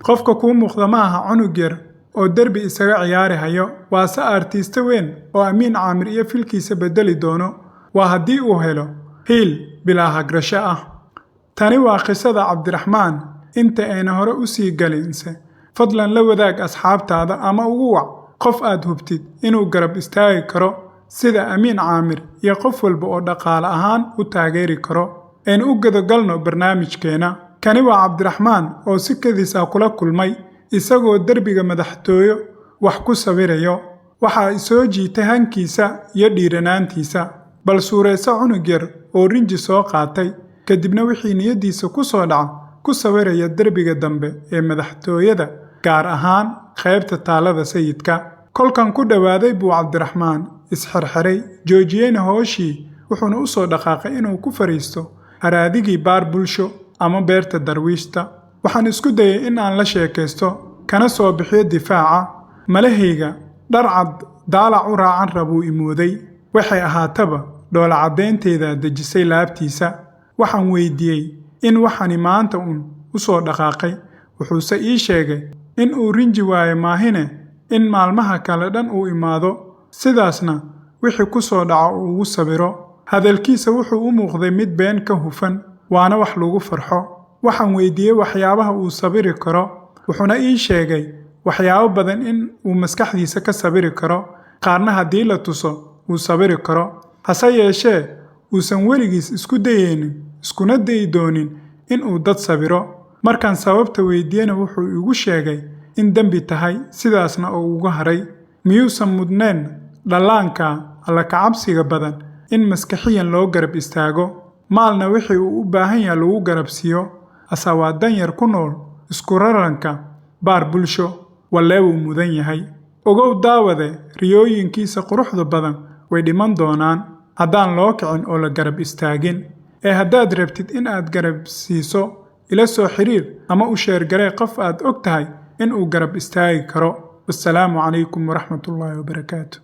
Qofka kuu muuqda ma aha cunug yar oo derbi isaga ciyaari hayo, waase artiste weyn oo Amiin Caamir iyo filkiisa bedeli doono, waa haddii uu helo hiil bilaa hagrasho ah. Tani waa qisada Cabdiraxmaan. Inta ayna hore u sii galinse, fadlan la wadaag asxaabtaada ama ugu wac qof aad hubtid inuu garab istaagi karo, sida Amiin Caamir iyo qof walba oo dhaqaale ahaan u taageeri karo. Aynu u gudagalno barnaamijkeena. Kani waa Cabdiraxmaan oo si kedis ah kula kulmay isagoo derbiga madaxtooyo wax ku sawirayo. Waxaa soo jiitay hankiisa iyo dhiiranaantiisa. Bal suurayso cunug yar oo rinji soo qaatay, kadibna wixii niyaddiisa ku soo dhaca ku sawiraya derbiga dambe ee madaxtooyada, gaar ahaan qaybta taalada Sayidka. Kolkan ku dhowaaday buu Cabdiraxmaan isxirxiray, joojiyeyna hooshii, wuxuuna u soo dhaqaaqay inuu ku fariisto haraadigii baar bulsho ama beerta Darwiishta. Waxaan isku dayay in aan la sheekaysto, kana soo bixiyo difaaca. Malahayga dhar cad daalac u raacan rabuu imooday. Waxay ahaataba, dhoola caddaynteeda dejisay laabtiisa. Waxaan weydiiyey in waxani maanta uun u soo dhaqaaqay, wuxuuse ii sheegay in uu rinji waayo maahine in maalmaha kale dhan uu imaado, sidaasna wixii ku soo dhaco uu ugu sawiro. Hadalkiisa wuxuu u muuqday mid been ka hufan, waana wax lagu farxo. Waxaan weydiiyey waxyaabaha uu sawiri karo, wuxuuna ii sheegay waxyaabo badan in uu maskaxdiisa ka sawiri karo, qaarna haddii la tuso uu sawiri karo, hase yeeshee uusan weligiis isku dayeynin iskuna dayi doonin in uu dad sawiro. Markaan sababta weydiiyena, wuxuu igu sheegay in dembi tahay, sidaasna oo uga haray. Miyuusan mudnayn dhallaanka alla kacabsiga badan in maskaxiyan loo garab istaago, maalna wixii uu u baahan yahay lagu garab siiyo? Asa waa danyar ku nool isku raranka baar bulsho. Wallee wuu mudan yahay. Ogow daawade, riyooyinkiisa quruxda badan way dhiman doonaan haddaan loo kicin oo la garab istaagin. Ee haddaad rabtid in aad garab siiso, ila soo xiriir ama u share garee qof aad og tahay in uu garab istaagi karo. Wassalaamu calaykum waraxmatullaahi wabarakaatu.